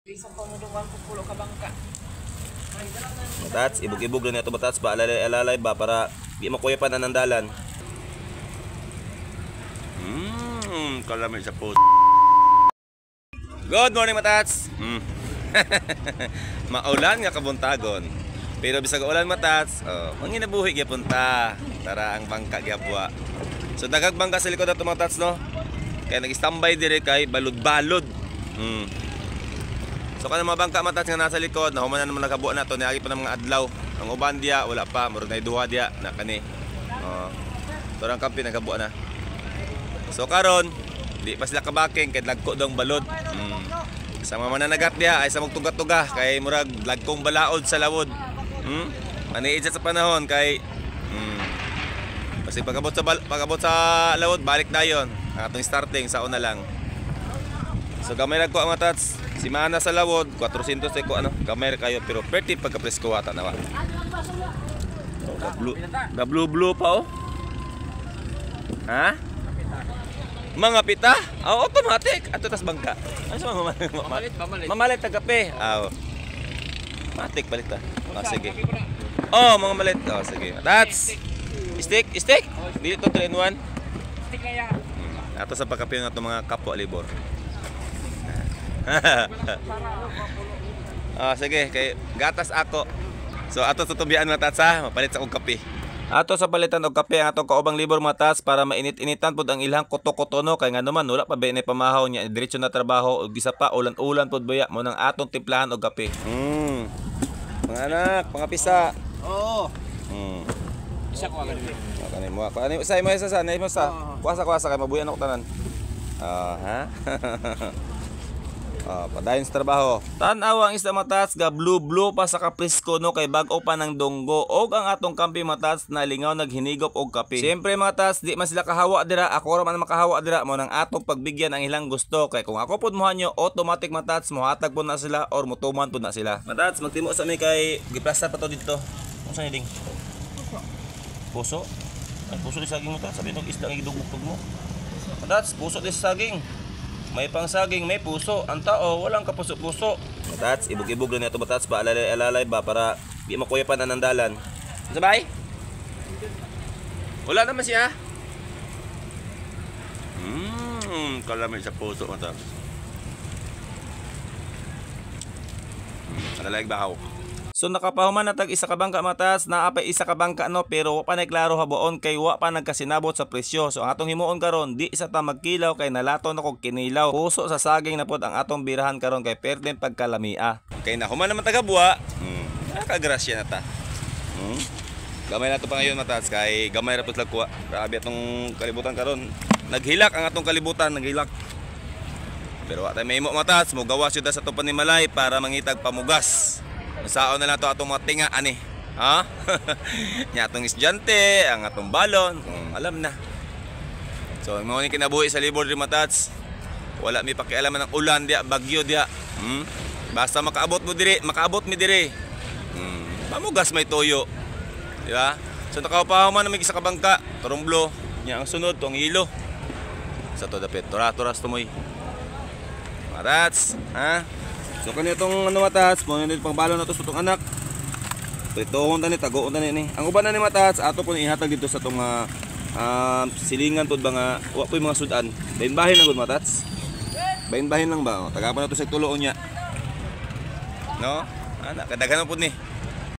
Bisan pa mo duman ko pulo ka bangka. Matats, ibog-ibog lang ito matats ba, alalay-alalay ba para di makuyapan ang dalan. Kalamay sa puso. Good morning, matats. Maulan nga kabuntagon. Pero bisag ulan, matats, oh, manginabuhi gyapon ta. Tara ang bangka gyapwa. So dagag bangka sa likod ato, matats, no. Kaya nag-standby dire kay balud-balud. So kanang mga bangka, matats, nga nasa likod, nahuman na naman naghabuan na to, niagi pa ng mga adlaw. Ang uban diya wala pa, murag nay duha diya na kani. Oh. Turang kampi naghabuan na. So karon, di pa sila kabaking kay lagko daw ang balod. Sa mga mananagat diya ay sa magtuga-tuga kay murag lagkong balaod sa lawod. Maniid sa panahon kay kasi pagabot sa lawod balik dayon. Ang atong starting sa una lang. So gamay ra ko ang matats. Simana sa lawod 400 ko ano, gamay ra kayo pero 30 pagka presko ata nawa. Oh, blue, da blue blue pa oh. Ha? Mga pita? Oh, automatic. Ato tas bangka. Ano sa mga Mamalit, mamalit. Mamalit ang kape. Aw. Matik palit ta. Oh, sige. Oh, mga malit. Oh, sige. That's stick, stick. Dili to 3 in 1. Stick kaya. Ato sa pagkape ng atong mga kapwa libor. Ah, sige, kay gatas ako. So ato sa tubian matats ha, mapalit sa kog kape. Ato sa palitan og kape ang atong kaubang libor matats para mainit-initan pud ang ilang kuto-kuto no kay ngano man wala pa ba ini pamahaw niya diretso na trabaho ug bisa pa ulan-ulan pud baya mo nang atong timplahan og kape. Mga anak, mga pisa. Oo. Isa ko agad. Kani mo, kani sa mo isa sa, mo sa. Kuwasa kuwasa kay mabuyan ako tanan. Ah, ha? Ah, padayon sa trabaho. Tan-awa ang isda matats ga blue blue pa sa kapresko no kay bag-o pa ng donggo og ang atong kampi matats na lingaw naghinigop og kape. Siyempre matats di man sila kahawa dira, ako ra man makahawa dira mo nang atong pagbigyan ang ilang gusto kay kung ako pud mohanyo automatic matats mohatag pud na sila or motuman pud na sila. Matats magtimo sa mi kay giplastar pa to didto. Unsa ni ding? Puso. Ay puso di saging mo ta, sabi nung isda nga gidugog mo. Matats puso di sa saging. May pang saging, may puso. Ang tao, walang kapuso-puso. Matats, ibog-ibog lang ito matats ba, alalay-alalay ba para di makuyapan ang dalan. Sabay? Wala naman siya. Kalamay sa puso matats. Alalay bahaw. So nakapahuman na tag isa ka bangka matas, naa pa isa ka bangka no, pero wa pa nagklaro habuon kay wa pa nagkasinabot sa presyo. So ang atong himuon karon di isa ta magkilaw kay nalato na kog kinilaw. Puso sa saging na pod ang atong birahan karon kay perden pagkalamia. Kay nahuman naman tagabuwa, nakagrasya na ta. Gamay na to pa ngayon matas kay gamay ra pud kuha. Grabe atong kalibutan karon. Naghilak ang atong kalibutan, naghilak. Pero wa tay mahimo matas, mogawas jud ta sa atong panimalay para mangitag pamugas. Saon na lang to atong mga tinga ani. Ha? Nya atong estudyante, ang atong balon, kung alam na. So mao ni kinabuhi sa libor diri matats. Wala mi pakialaman ng ulan diya, bagyo diya. Basta makaabot mo diri, makaabot mi diri. Pamugas may toyo. Di ba? So nakaupaw man may isa ka bangka, turumblo. Nya ang sunod tong hilo. Sa to dapit, tura-turas tumoy. Matats, ha? So kani itong ano matats, mo ni pangbalon nato sa itong anak. Pritohon tani, tagoon tani ni. Ang uban na ni matats, ato po ni ihatag dito sa itong silingan pod ba nga wa po'y mga sudan. Bahin-bahin lang gud matats. Bahin-bahin lang ba? O, tagapan nato sa tuloon niya. No? Ana, kadaghan pod ni.